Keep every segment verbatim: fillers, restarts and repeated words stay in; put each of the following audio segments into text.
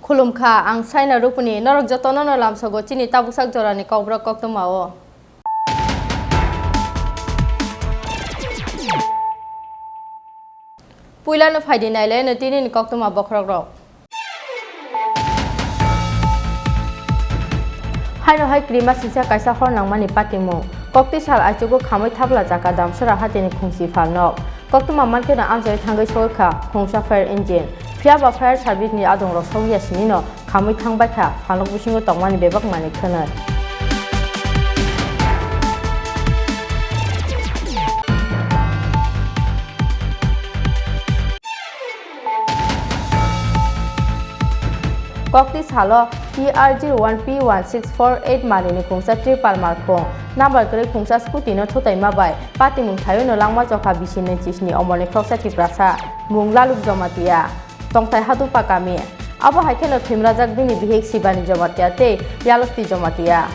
Khulumkha, ang Saina Rupuni, norok jotono no lamsogo chini tabuksak jorani kokborok koktwma o. Puilano phaidi nailai no tini ni koktwma bokhorok rok. Haino hai krima singsa kaisa hor nangmani patimung. Kokti sal aichugo khamwi thapla jaka Damsora hatini khungsi phalnok. Koktwma mankhe no amchai thangwi sogwi kha khungsa fire engine. Phiya ba fire service ni adongrok sogwi ya sini no khamwi thangbai kha phalnok bisingo tongmani bebak manwi khwnwi. Kokti salo T R zero one P one six four eight manwi ni khungsa triple malkhung, number kwrwi khungsa scooty no thutaima bai patimung thaiwi no langma chokha bisi nwi chisni omorni khoroksa Tiprasa, mung Laluk Jamatia, tongthai Hadupa kami. Abo hai kheno thwimrajak bini bihik Sibani Jamatia tei Yalosti Jamatia.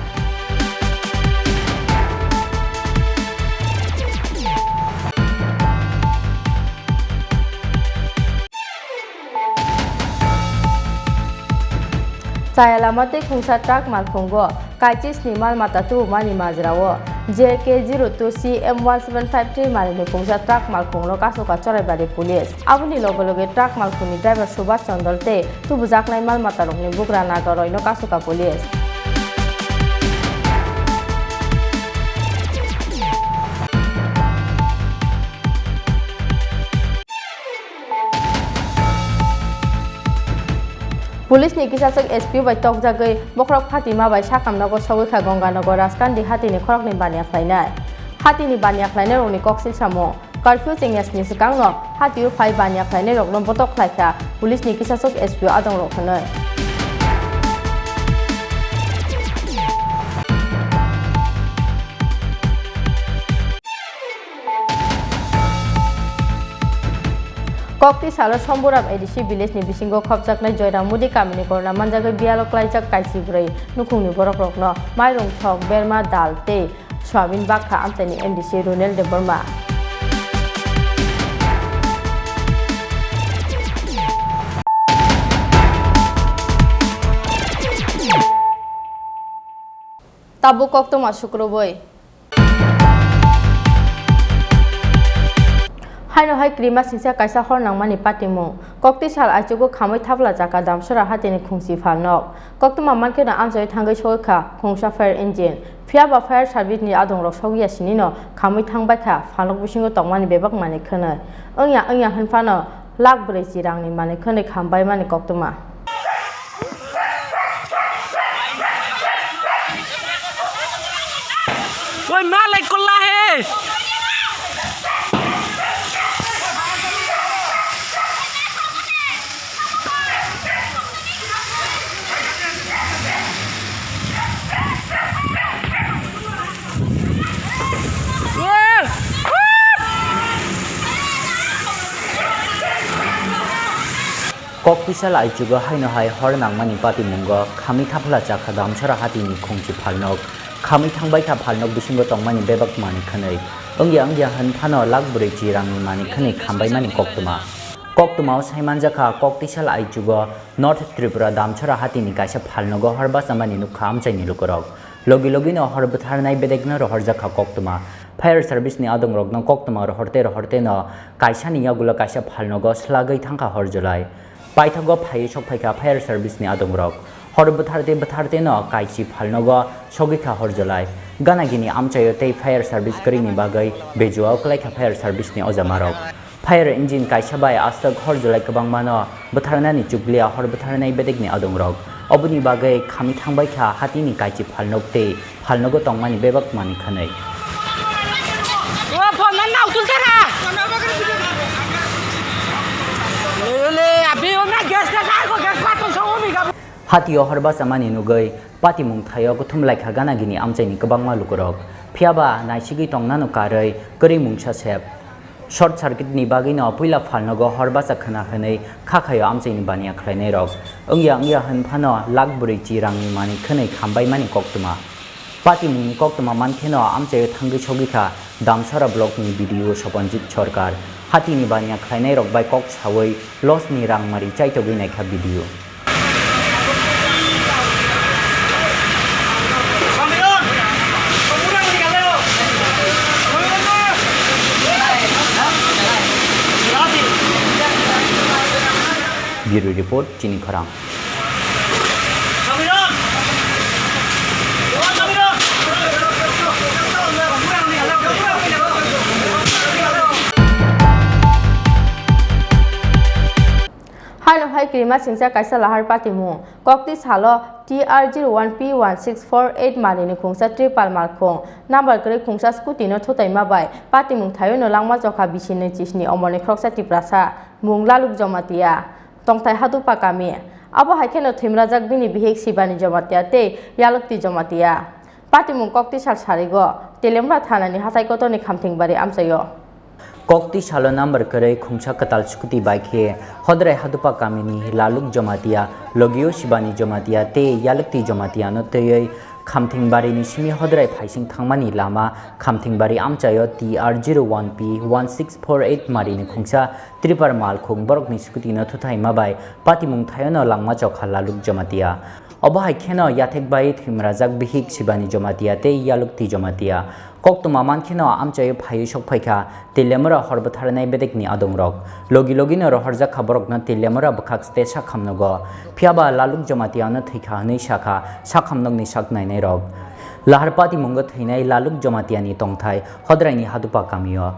Chaya lama tei khungsa truck malkhungo kaichis ni mal mata tubumani majra o J K zero two C M one seven five three mani ni khungsa truck malkhung no kasoka Choraibari police. Aboni loge loge truck malkhung ni driver Subhas Chondol tei tubujaknai mal mata rok ni bugra Nagaroi no kasoka police. Police ni kisachwk S P bai tokjagwi bokhorok Fatima bai sakam nogo sogwi kha Gonganagar Raskandi hatini khoroknwi baniya khlainai. Hatini baniya khlainai rokni kok silsamung. Curfew chengya sini swkangno hatio phai baniya khlainai rokno botok khlai kha police ni kisachwk S P o adong rok hwnwi. Kokti salo Somburam A D C village ni bisingo khopjaknai Joyram Mudi kamini corona manjagwi biyalo klaijak kaisi bwrwi nukhungni borok rokno mairung thok, berma, dal tei soyabin bakha amchaini M D C Runel Debbarma. Tabuk koktwma sukrubwi. Haino hai krima singsa kaisa hor nangmani patimung. Kokti sal aichugo khamwi thapla jaka Damsora hatini khungsi phalnok. Koktwma mankhe no amchai thangwi sogwi kha khungsa fire engine. Phiya ba fire service ni adongrok sogwi ya sini no khamwi thangbai kha phalnok bisingo tongmani bebak manwi khwnwi. Wngya wngya hwn phano Lakh brwi chi rangni manwi khwnwi khambaimani koktwma. Oi, malai kolla he! Koktisal aichugo haino hai hor nangmani patimungo khamwi thapla chakha Damsora hatini khungchi phalnok. Khamwi thangbai kha phalnok bisingo tongmani bebak manwi khwnwi. Wngya wngya hwn phano lakh brwi chi rangni manwi khwnwi khambaimani koktwma. Koktwmao saimanjakha Koktisal aichugo North Tripura Damsora hatini kaisa phalnogo hor bachamani nukha amchaini lukurok. Logi logino hor bwtharnai bedekno rohorjakha koktwma. Fire service ni adongrokno koktwma rohorte rohorteno kaisani yagulo kaisa phalnogo slagwi thangkha hor July. Paithago phaiwi sokphaikha fire service ni adongrok. Hor bwtharte bwtharte no Kaichi phalnogo sogwi kha Horjolai. Ganagini amchaio tei fire service kwrwini bagwi bejua kwlai kha fire service ni ojamarok. Fire engine kaisa bai aswk Horjolai kwbangma no bwtharnani chukliya hor bwtharnai bedekni adongrok. Oboni bagwi khami thangbai kha hatini Kaichi phalnog tei phalnogo tongmani bebak manwi khwnwi. Hatio hor bachamani nugwi patimung thaio kuthum laikha ganagini amchaini kwbangma lukurok. Phiyaba naisigwi tongnano karwi kwrwi mungsa sep. Short circuit ni bagwino puila phalnogo hor bacha khwna hwnwi khakhaio amchaini baniya khlainairok. Wngya wngya hwn phano lakh brwi chi rangni manwi khwnwi khambaimani koktwma. Patimungni koktwma mankheno amchaio thangwi sogwi kha Damsara block ni B D O Sopanjit Sarkar. Hatini baniya khlainairok bai kok sawi loss ni rangmari chaitogwi naikha B D O. Bureau Report, Chini Khorang. Haino hai kirima singcha kaisa lahar patimung. Kokti salo T R zero one P one six four eight marini khungsa triple malkhung number kwrwi khungsa scooty no thutaima bai patimung thaio no langma chokha bisi nwi chisni omorni khoroksa Tiprasa mung Laluk Jamatia, tongthai Hadupa kami. Abo hai kheno thwimrajak bini bihik Sibani Jamatia tei Yalukti Jamatia. Patimung kokti sal sarigo Telemra thanani hathai kotorni Khamthingbari amchaio. Kokti salo number kwrwi khungsa kwtal scooty bai khe Hodrai Hadupa kamini Laluk Jamatia, logio Sibani Jamatia tei Yalukti Jamatia no twiwi Khamthingbari ni simi Hodrai phaising thangmani lama Khamthingbari amchaio T R zero one P one six four eight marini khungsa triple malkhung borokni scooty no thuthaima bai patimung thaio no langma chokha Laluk Jamatia. Obo hai kheno yathek bai thwimrajak bihik Sibani Jamatia tei Yalukti Jamatia. Koktwma mankheno amchaio phaiwi sokphaikha Telemura hor bwtharnai bedekni adongrok. Logi logino rohorjak kha borokno Telemura bwkhak tei sakhamnogo. Phiyaba Laluk Jamatiano thwikha hwnwi sakha sakhamnokni sak nainairok. Lahar patimungo thwinai Laluk Jamatiani tongthai Hodraini Hadupa kamio.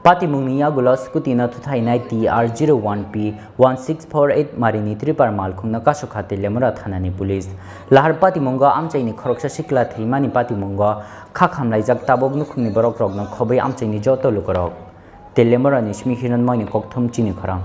Patimungni yagulo scooty no thuthainai T R zero one P one six four eight marini triple malkhungno kasukha Telemura thanani police. Lahar patimungo amchaini khoroksa sikla thwimani patimungo kha khamlaijak tabuk nukhungni borokrokno khobwi amchaini joto lukurok. Telemurani simi hiranmoini kokthum Chini Khorang.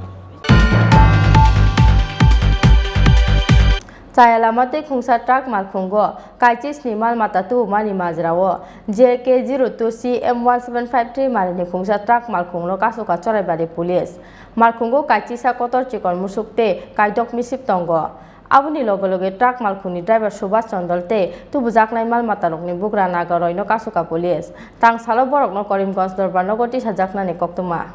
Chaya lama tei khungsa truck malkhungo kaichisni mal mata tubumani majrao J K zero two C M one seven five three marini khungsa truck malkhungno kasukha Choraibari police. Malkhungo kaichisa kotor chikon musuk tei kaidok misip tongo. Aboni loge loge truck malkhungni driver Subhas Chondol tei tubujaknai mal matarokni bugra Nagaroino kasukha police. Tangsalo borokno Karimganj Dorbar nogo tisajaknani koktwma.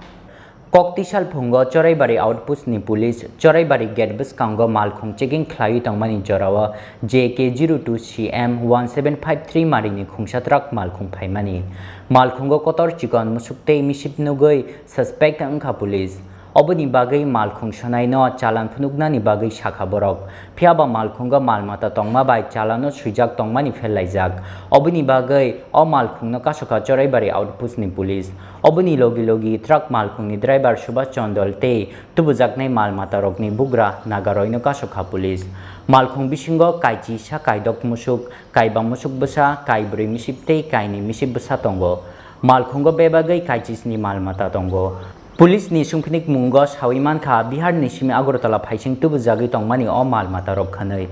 Kokti salphungo Choraibari outpost ni police Choraibari gate bwskango malkhung checking khlaiwi tongmani jorao J K zero two C M one seven five three marini khungsa truck malkhung phaimani. Malkhungo kotor chikon musuk tei misip nugwi suspect wngkha police. Oboni bagwi malkhung sonaino chalan phunuknani bagwi sakha borok. Phiyaba malkhungo mal mata tongma bai chalano swijak tongmani phellaijak. Oboni bagwi o malkhungno kasukha Choraibari outpost ni police. Oboni logi logi truck malkhungni driver Subhas Chondol tei tubujaknai mal matarokni bugra Nagaroino kasukha police. Malkhung bisingo kaichisa kaidok musuk, kaiba musuk bwsa, kaibrwi misip tei kainwi misip bwsa tongo. Malkhungo bebagwi kaichisni mal mata tongo. Police ni sungphinikmungo sawi mankha, Bihar ni simi Agartala phaising tubujagwi tongmani o mal matarok khwnwi.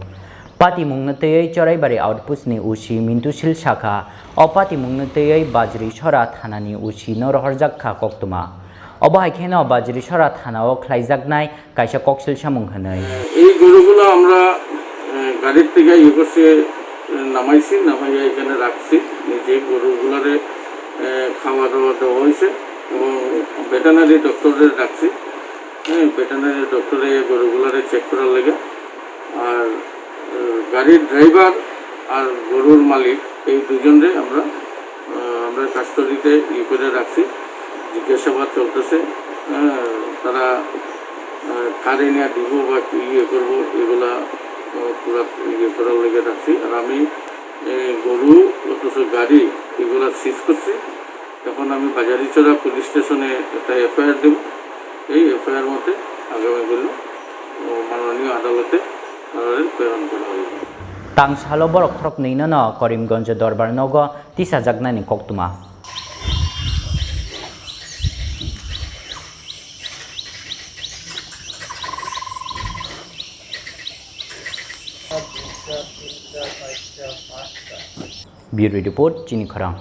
Patimungno twiwi Choraibari outpost ni O C Mintu Sil sakha, o patimungno twiwi Bajri Sora thanani O C no rohorjak kha koktwma. Obo hai kheno Bajri Sora thanao khlaijaknai kaisa koksil samung hwnwi. এই গরুগুলো আমরা, এ, গাড়ির থেকে ইয়ে করছি, এ, নামাইছি, নামাইয়া এখানে রাখছি। নিচে গরুগুলোরে, এ, খাওয়া দাওয়া দেওয়া হয়েছে এবং ভেটেরিনারি ডক্টরে ডাকছি। হ্যাঁ, ভেটেরিনারি ডক্টরে এই গরুগুলোরে চেক করার লেগে। আর, এ, গাড়ির ড্রাইভার আর গরুর মালিক এই দুজনরে আমরা, এ, আমরা কাস্টডিতে ইয়ে করে রাখছি। জিজ্ঞাসাবাদ চলতেছে। হ্যাঁ, তারা, এ, কারে নিয়ে দিব বা কি ইয়ে করবো, এগুলা পুরা ইয়ে করার লেগে রাখছি। আর আমি, এ, গরু অথচ গাড়ি এগুলা সিজ করছি। এখন আমি বাজারিছড়া পুলিশ স্টেশনে একটা এফআইআর দেব। এই এফআইআর মতে আগামী দিনে, ও, মাননীয় আদালতে তাদের প্রেরণ করা হবে। Tang salo borok khoroknwino no Karimganj dorbar nogo tisajaknani koktwma. Bureau Report, Chini Khorang.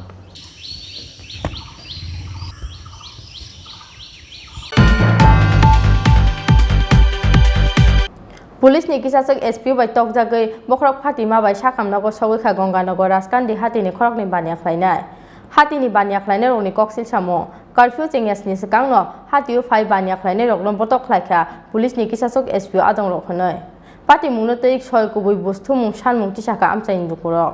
Police ni kisaswk S P O bai tokjagwi bokhorok Fatima bai sakhamnogo sogwi kha Ganganagar Rajkandi hatini khoroknwi baniya khlainai. Hatini baniya khlainairokni koksil samung, curfew chengya sini swkangno hatio phai baniya khlainairokno botok khlaikha police ni kisaswk S P O adongrok hwnwi. Patimungno twi soi kubui buj thumung sanmung tisakha amchaini lukurok.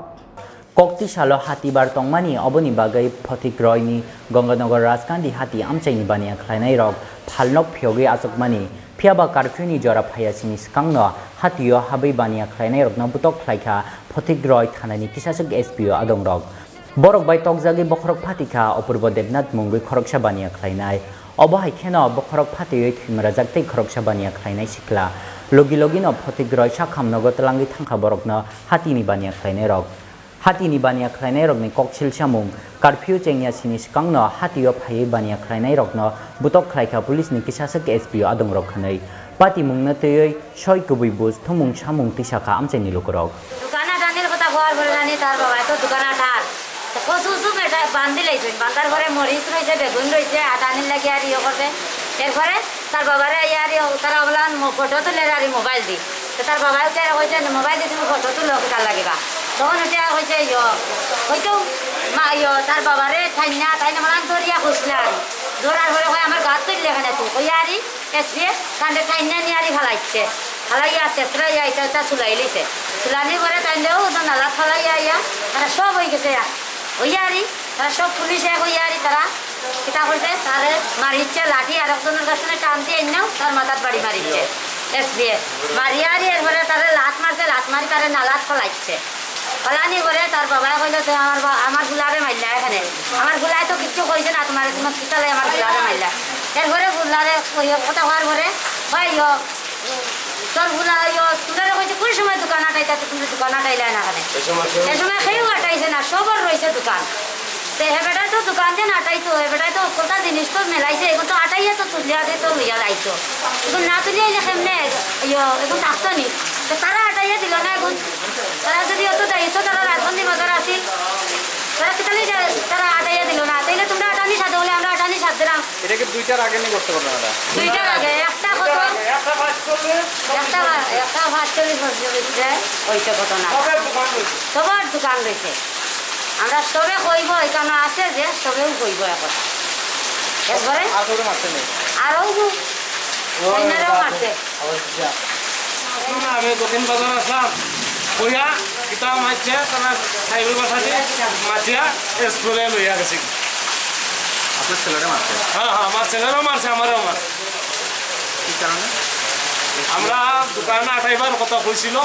Kok tisalo hati bar tongmani, oboni bagwi Photik Royni Ganganagar Rajkandi hati amchaini baniya khlainairok phalnok phiyogwi achukmani, phiyaba curfew ni jora phaiya sini swkangno hatio habwi baniya khlainairokno botok khlaikha Photik Roy thanani kisaswk S P O adongrok. Borok bai tokjagwi bokhorok phatikha Apurbo Debnath mungwi khoroksa baniya khlainai. Obo hai kheno bokhorok phatiwi thwimrajak tei khoroksa baniya khlainai sikla. Logi logino Photik Roy sakhamnogo twlangwi thangkha borokno hatini baniya khlainairok. Hatini baniya khlainairokni koksil samung, curfew chengya sini swkangno hatio phaiwi baniya khlainairokno botok khlaikha police ni kisaswk S P O adongrok hwnwi. Patimungno twiwi soi kubui buj thumung samung tisakha amchaini lukurok. দোকান আটানির কথা কওয়ার পরে জানি তার বাবাই তো দোকান আটার। তো কচু উচু বেটা বান্ধি লাইছইন, বান্ধার পরে মরিচ রইছে, বেগুন রইছে, আটানির লাগি আর ইয়ে করবে। এরপরে তার বাবারে আইয়া আর ইয়ে, তারা বললাম ফটো তুলে আর মোবাইল দি। তো তার বাবাই উঠে কইছে, "মোবাইল দি তুমি ফটো তুলো, কিতার লাগিবা?" তখন উঠে কইছে, "ইয়ো, হয়তো মা, ইয়ো, তার বাবারে ঠাইনা, তাই না মানে ধরিয়া কইছিল আর। ধরার পরে কয়, আমার গাত তুললে এখানে তুই।" কইয়া আরি এসপিএ তান্ডে ঠাইনা নিয়ে আরি ফালাইছে। ফালাইয়া আস্তে আস্তে ইয়া এটা এটা চুলাই লিছে। চুলানি পরে তাইলেও তো নালা ফালাইয়া ইয়া, তারা সব হয়ে গেছে। ওই আরি, তারা সব পুলিশ এক ওই আরি, তারা কিতা করছে, তারে মারিচ্ছে লাঠি, আর একজনের কাছে টান দিয়ে আইনাও তার মাথার বাড়ি মারিচ্ছে। এসপিএ মারিয়া আরি, এরপরে তারে লাত মারছে, লাত মারি তারে নালাত ফালাইছে। ফালানি পরে তার বাবায় কইলো, "তুই আমার বা-, আমার ফুলারে মারলা এখানে, আমার ফুলায় তো কিচ্ছু কইছে না তোমার, তোমার কিতালে আমার ফুলারে মারলা।" এরপরে ফুলারে ওই কথা হওয়ার পরে, "ভাই, ইয়ো, তোর ফুলা, ইয়ো, তোমরা কইছে কোন সময় দোকান আটাইতা, তো তুমি দোকান আটাইলা না এখানে?" এই সময় কেউ এই সময় কেউ আটাইছে না, সবার রয়েছে দোকান। তে হে বেটায় তো দোকান দিয়ে আটাইতো, হে বেটায় তো কোনটা জিনিস তো মেলাইছে, এখন তো আটাইয়া তো তুলিয়া দিয়ে তো লইয়া যাইতো। এখন না তুলিয়া আইলে কেমনে, ইয়ো, এখন থাকতো নি। তো তারা আটাইয়া দিল না এখন। তারা যদি অত দায়িত্ব, তারা রাজধানী বাজার আসিল, তারা কিতালি যা-, তারা আটাইয়া দিল না, তাইলে তোমরা আটানি সাথে হলে আমরা আটানি সাথে দিলাম। এটা কি দুইটার আগে নিয়ে করতে পারবেন এটা? দুইটার আগে, একটা কত? একটা পা-, একটা পাঁচচল্লিশ পর্যন্ত হইছে ঘটনা। সবার দোকান রয়েছে। আমরা সবে কইব, এখানে আছে যে সবেও কইব এখন। এরপরে আর কাউকে মারছে নি? আরও অন্যরাও মারছে। না, আমি দক্ষিণ বাজার আসলাম, কইয়া কিতা মারছে, তারা সাইকেল বাসা দিয়ে মাতিয়া স্কুলে লইয়া গেছে। আপনার ছেলেটা মারছে? হ্যাঁ, হ্যাঁ, আমার ছেলেরও মারছে, আমারও মারছে। কি কারণে? আমরা দোকানে আটাইবার কথা কইছিল,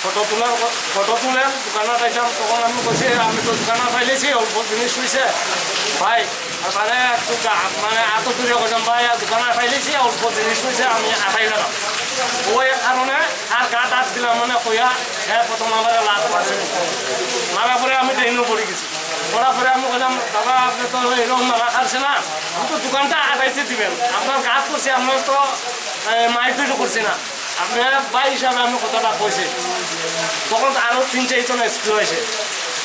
ফটো তোলার ক-, ফটো তুলে দোকানে আটাইতাম, তখন আমি কইছি, "আমি তো দোকানে আটাইলেছি, অল্প জিনিস হইছে।" ভাই, আর মানে একটু গা-, মানে এত দূরে কইতাম, "ভাই, আর দোকানে আটাইলেছি, অল্প জিনিস হইছে, আমি আটাই না।" ওই কারণে আর গাত হাত দিলাম মানে কইয়া, হ্যাঁ, প্রথম আমার লাত মারছে। মারার পরে আমি ট্রেনও পড়ে গেছি। পড়ার পরে আমি কইলাম, "দাদা, আপনি তো এরকম মারা খাচ্ছে না, আমি তো দোকানটা আটাইতে দিবেন, আপনার কাজ করছি, আপনার তো, এ, মারপিট করছি না, আপনি ভাই হিসাবে আমি কথাটা কইছি।" তখন আরো তিন চারজন এসপি হয়েছে,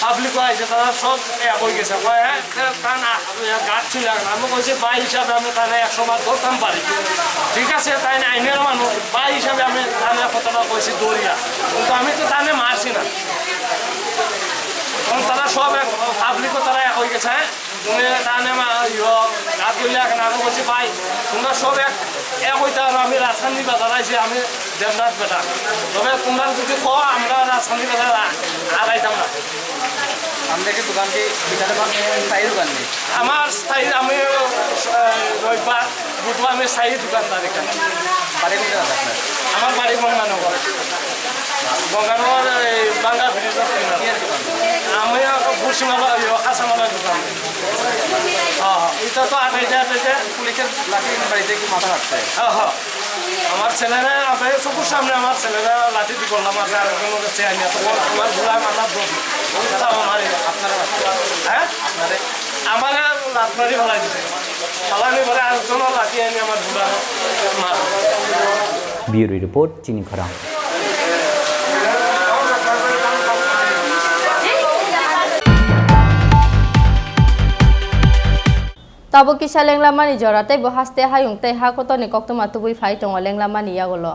পাবলিকও আছে, তারা সব এক হয়ে গেছে। কয়, "হ্যাঁ, তা না, গাছ ছিল না।" আমি কইছি, "ভাই হিসাবে আমি তাহলে একশো বার ধরতাম পারি, ঠিক আছে, তাই না, আইনের মানুষ, ভাই হিসাবে আমি তাহলে কথাটা কইছি দৌড়িয়া, কিন্তু আমি তো তাহলে মারছি না।" তখন তারা সব এক, পাবলিকও তারা এক হয়ে গেছে, হ্যাঁ? তুমি তাহলে মা-, ইয়ো, রাত করলে এখন আমি বলছি, "ভাই, তোমরা সব এক, এক হইতে পারো, আমি রাজশাহী বাজার আইছি, আমি দেবনাথ বেটা। তবে তোমরা যদি কো, আমরা রাজশাহী বাজার আ-, আর আইতাম না।" আপনি কি দোকান কি বিকালে বা স্থায়ী দোকান নেই? আমার স্থায়ী, আমি, আহ, রবিবার, বুধবার আমি স্থায়ী দোকানদার এখানে। বাড়ি কোন জায়গাতে আপনার? আমার বাড়ি গঙ্গানগর। Bongarwar, এই বাংলা ব্রিজের কিনারে। আমি এখন ভুসিমালা, ইয়ে, কাঁচামালা দোকান। হ্যাঁ, হ্যাঁ। এটা তো আঠাইশে, আঠাইশে। পুলিশের লাঠি বাড়িতে কি মাথা কাটছে? হ্যাঁ, হ্যাঁ। আমার ছেলেরা, আমি চোখের সামনে আমার ছেলেরা লাঠি দিয়ে বললাম, "আচ্ছা, আর কোনো কাছে আমি এত বড়, আমার ঘোড়া মাথা দোষ।" তাও আমার এই আপনারা হ্যাঁ? আপনারে? আমার লাত মারি ফালাই দিছে। ফালানি পরে আর কোনো লাঠি আনি আমার ঘোড়া মার। Bureau report, Chini Khorang. Tabuk kisa lenglamani jora tei bo haste hayung tei ha kotorni koktwma tubui phai tongo lenglamani yagulo.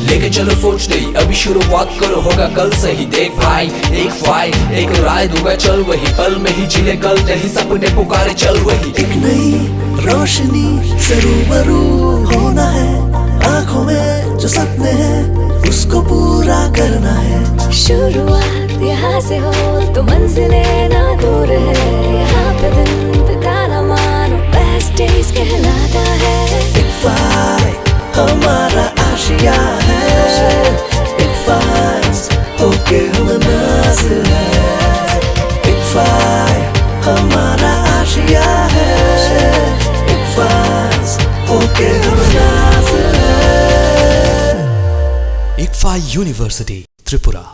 लेके चलो सोच दे, अभी शुरुआत करो, होगा कल सही। देख भाई, एक फाइल, एक राय दूंगा, चल वही, पल में ही जी ले कल, तेरी सपने पुकारे, चल वही। एक नई रोशनी से रूबरू होना है, आंखों में जो सपने हैं, उसको पूरा करना है। शुरुआत यहाँ से हो तो मंजिलें ना दूर है, यहाँ पे दिन बिताना मानो बेस्ट डेज कहलाता है। एक फाइल हमारा आशिया है, एक फाइल होके हम नाज है, एक फाइल हमारा आशिया है, एक फाइल होके हम नाज है। Ikfa University, Tripura.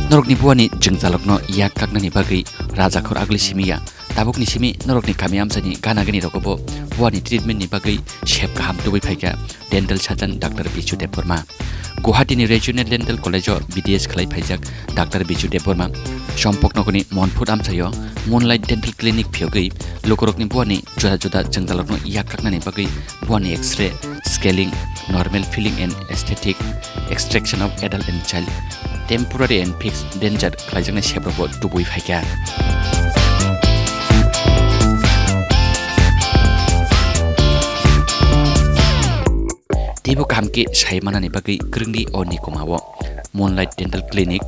Norokni buani jwngjalokno yak kaknani bagwi rajakhor agli simi ya. Tabukni simi norokni kami amchaini gana gani rogobo buani treatment ni bagwi sep kaham tubui phaikha dental surgeon Doctor Bichu Debbarma. Guwahati ni Regional Dental College o B D S khlai phaijak Doctor Bichu Debbarma Champaknagar ni Monphut amchaio Moonlight Dental Clinic phiyogwi lukurokni buani juda juda jwngjalrokno yak kaknani bagwi buani X-ray, scaling, normal filling and aesthetic, extraction of adult and child, temporary and fixed denture khlaijaknai seprokbo tubui phaikha. Teibo kaham khe sai manani bagwi kwrwngdi o nikoma o. Moonlight Dental Clinic,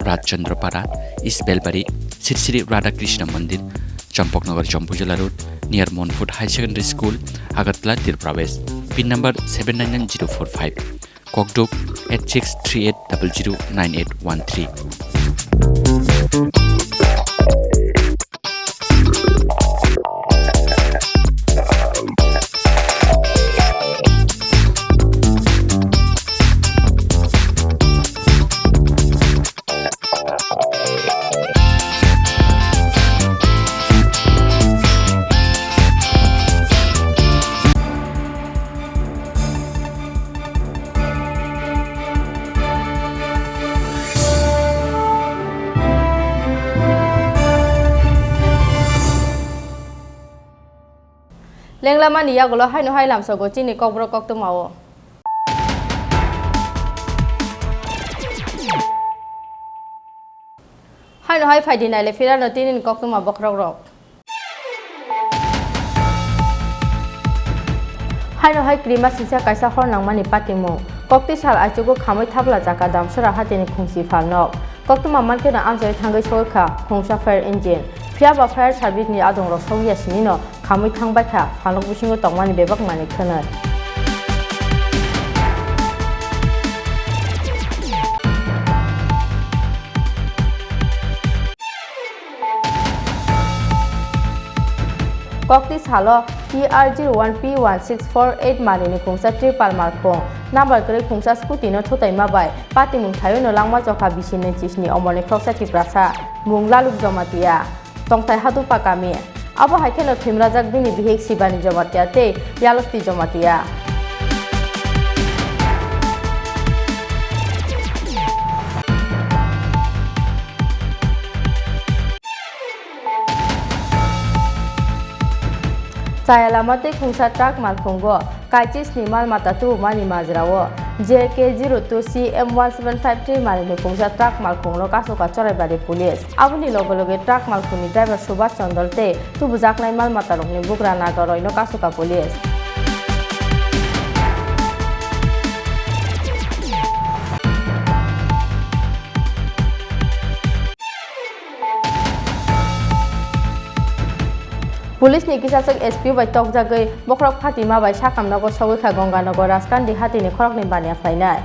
Rajchandra Para, East Belbari, Sri Sri Radha Krishna Mandir, Champaknagar, Jampuijala Road, near Monphut High Secondary School, Agartala, Tripura West. Pin number seven nine nine zero four five. Kokduk eight six three eight double zero nine eight one three. Lenglamani yagulo haino hai lamsogo chini kokborok koktwmao. Haino hai phaidi naile phirano tinini koktwma bokhorokrok. Haino hai krima singsa kaisa hor nangmani patimung. Kokti sal aichugo khamwi thapla jaka Damsora hatini khungsi phalnok. Koktwma mankheno amchai thangwi sogwi kha khungsa fire engine. Phiyaba fire service ni adongrok sogwi ya sinino khamwi thang baikha, phalok bisingo tongmani bebak manwi khwnwi. Kokti salo T R zero one P one six four eight manwi ni khungsa tripal malkhung number kwrwi khungsa scooty no thutaima bai patimung thaio no langma chokha bisi ni chisni omorni khoroksa Tiprasa mung Laluk Jamatia. Tongthai Hadupa kami. Abo hai kheno thwimrajak bini bihik Sibani Jamatia tei Yalosti Jamatia. Chaya lama tei khungsa truck malkhungo Kaichis ni mal mata tubumani majra o J K zero two C M one seven five three mari ni khungsa truck malkhung no kasoka Choraibari police. Aboni loge loge truck malkhung ni driver Subhas Chandal tei tubujaknai mal mata rok ni bugra Nagaroi no kasoka police. Police ni kisaswk S P bai tokjagwi bokhorok Fatima bai sakhamnogo sogwi kha Ganganagar Raskandi hatini khoroknwi baniya khlainai.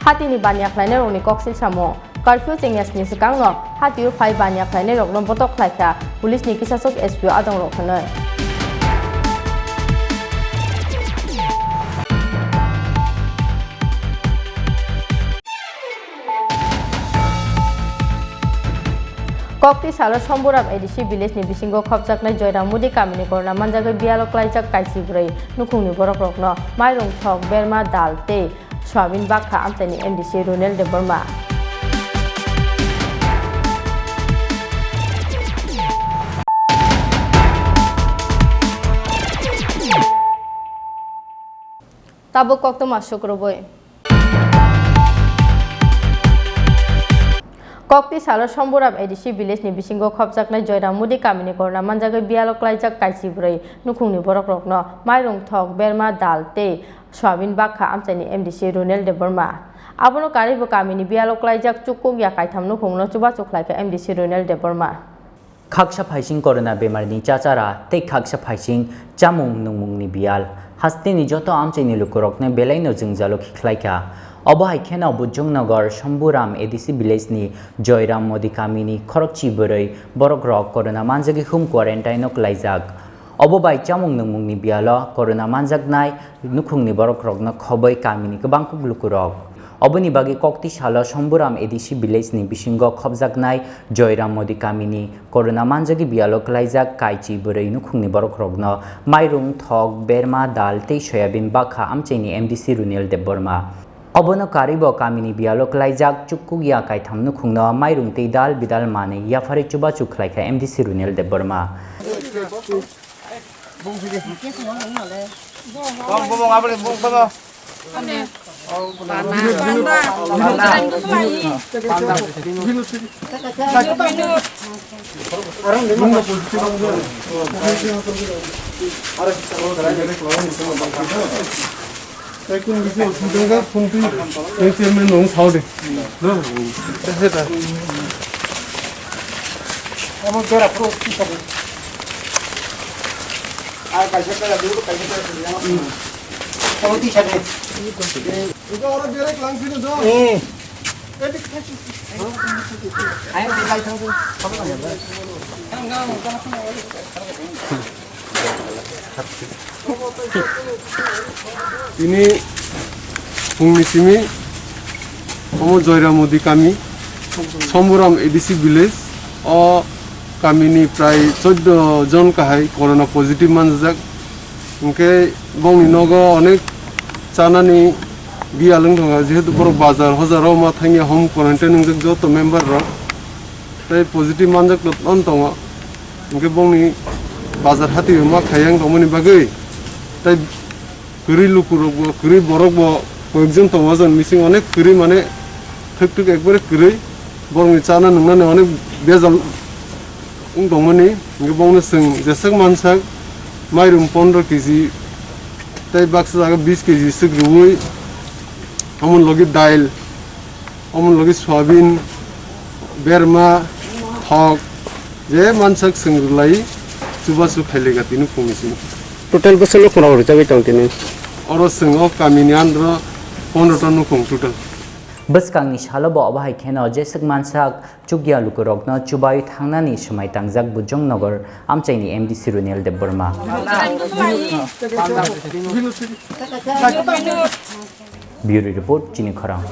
Hatini baniya khlainairokni koksil samung, curfew chengyasni swkangno hatio phai baniya khlainairokno botok khlaikha police ni kisaswk S P o adongrok hwnwi. Kokti salo Somburam A D C village ni bisingo khopjaknai Joyram Modi kamini korona manjagwi biyalo klaijak kaisi bwrwi nukhungni borokrokno mairung thok, berma, dal tei soyabin bakha amchaini M D C Runel Debbarma. Tabuk koktwma sukrubui. Kokti salo Somburam A D C village ni bisingo khopjaknai Joyram Modi kamini korona manjagwi biyalo klaijak kaisi bwrwi nukhungni borokrokno mairung thok, berma, dal tei soyabin bakha amchaini M D C Runel Debbarma. Abono karwibo kamini biyalo klaijak chukkuk ya kaitham nukhungno chubachu khlaikha M D C Runel Debbarma. Khaksa phaising corona bemarini chachara tei khaksa phaising chamung nungmungni biyal. Hasteni joto amchaini lukurokno belaino jwngjalo khiklaikha. Obo hai kheno Bujongnagar Somburam A D C village ni Joyram Modi kamini khorokchi bwrwi borokrok corona manjagwi home quarantine o klaijak. Obo bai chamung nungmungni biyalo corona manjaknai nukhungni borokrokno khoboi kamini kwbangkuk lukurok. Oboni bagwi kokti salo Somburam A D C village ni bisingo khopjaknai Joyram Modi kamini corona manjagwi biyalo klaijak kaichi bwrwi nukhungni borokrokno mairung thok, berma, dal tei soyabin bakha amchaini M D C Runel Debbarma. Obono karwibo kamini biyalo klaijak chukkuk ya kaitham nukhungno mairung tei dal bidal manwi yapharwi chubachu khlaikha M D C Runel Debbarma. Tei kung bisi osubida wngkha, phone twi tei chairman no wng sao de. Omo jora phuru tisa de. Ar kaisa kaya dulu, kaisa kaya dulu. Omo tisa de. Ito oro direct lang sini do. Eh. Ayo, di lai thang sini. Tini phungni simi omo Joyram Modi kami, Somburam A D C village, o kamini prai choddo jon kahai corona positive manjak. Hwnkhe bongni nogo onek chanani biyal wng tongo, jehetu borok bazar hojaro ma thangya home quarantine wngjak joto member rok. Tei positive manjak tong tongo. Hwnkhe bongni bazar hati ma khayang tongmani bagwi tei kwrwi lukurokbo, kwrwi borokbo koyekjon tongo, o joni bising onek kwrwi mane thwk thwk ekbare kwrwi, borokni chana nwngnani onek bejal wng tongmani. Hwnkhe bongno chwng jeswk mansak mairum pondro kg tei baksa jaga bis kg swk rwui, omo logi dail. Omo logi soyabin, berma, thok, je mansak chwng rwlai, chubachu khailai ga tini phungni simi. Total bwswk nukhung rok rwjagwi tong tini? Oro chwng o kamini andro pondro ta nukhung total. Bwskangni salo bo obo hai kheno jeswk mansak chukya lukurokno chubai thangnani swmai tangjak Bujongnagar amchaini M D C Runel Debbarma. Bureau Report, Chini Khorang.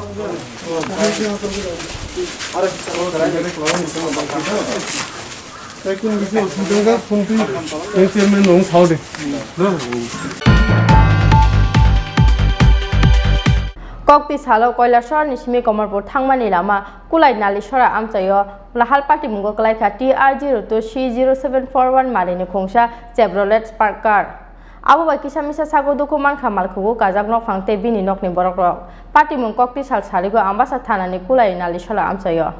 Kokti salo Koilasor ni simi Komorpur thangmani lama Kulai Nalisora amchaio lahal patimungo kwlaikha T R zero two C zero seven four one mari ni khungsa Chevrolet Spark car. Abo bai kisa misa sago dukhu mankha malkhungo kajak nokphang tei bini nokni borokrok. Patimung kokti sal sarigo Ambasa thanani Kulai Nalisora amchaio.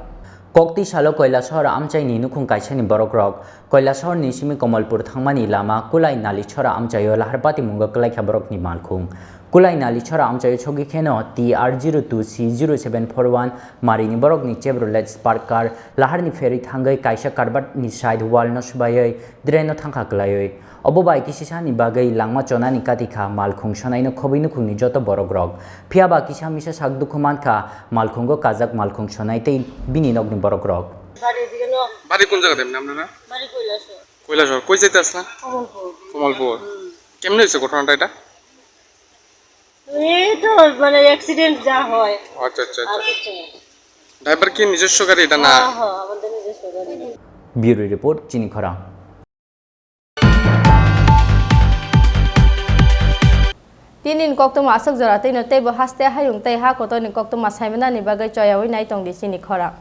Kokti salo Koilasor amchaini nukhung kaisani borokrok Koilasorni simi Komolpur thangmani lama Kulai Nalisora amchaio lahar patimungo kwlaikha borokni malkhung. Kulai Nalisora amchaio sogwi kheno T R zero two C zero seven four one marini borokni Chevrolet Spark car laharni pherwi thangwi kaisa karbatni side wall no swbaiwi drain no thangkha kwlaiwi. Obo bai kisisani bagwi langma chonani katikha malkhung sonaino khobwi nukhungni joto borokrok. Phiyaba kisa misa sak dukhu mankha malkhungo kajak malkhung sonai tei bini nokni borokrok. বাড়ি কোন জায়গাতে এমনি আপনারা? বাড়ি কৈলাসহর। কৈলাসহর। কই যাইতে আসলা? কমলপুর। কমলপুর। হুম। কেমনে হয়েছে ঘটনাটা এটা? এই তো মানে অ্যাক্সিডেন্ট যা হয়। আচ্ছা, আচ্ছা, আর আচ্ছা। কিছু না। ড্রাইভার কি নিজস্ব গাড়ি এটা না? হ্যাঁ, হ্যাঁ, আমাদের নিজস্ব গাড়ি। Bureau report, Chini Khorang. Tini ni koktwma aswk jora twino teibo haste hayung tei ha kotorni koktwma saimanani bagwi choyaui nai tongdi chini khorang.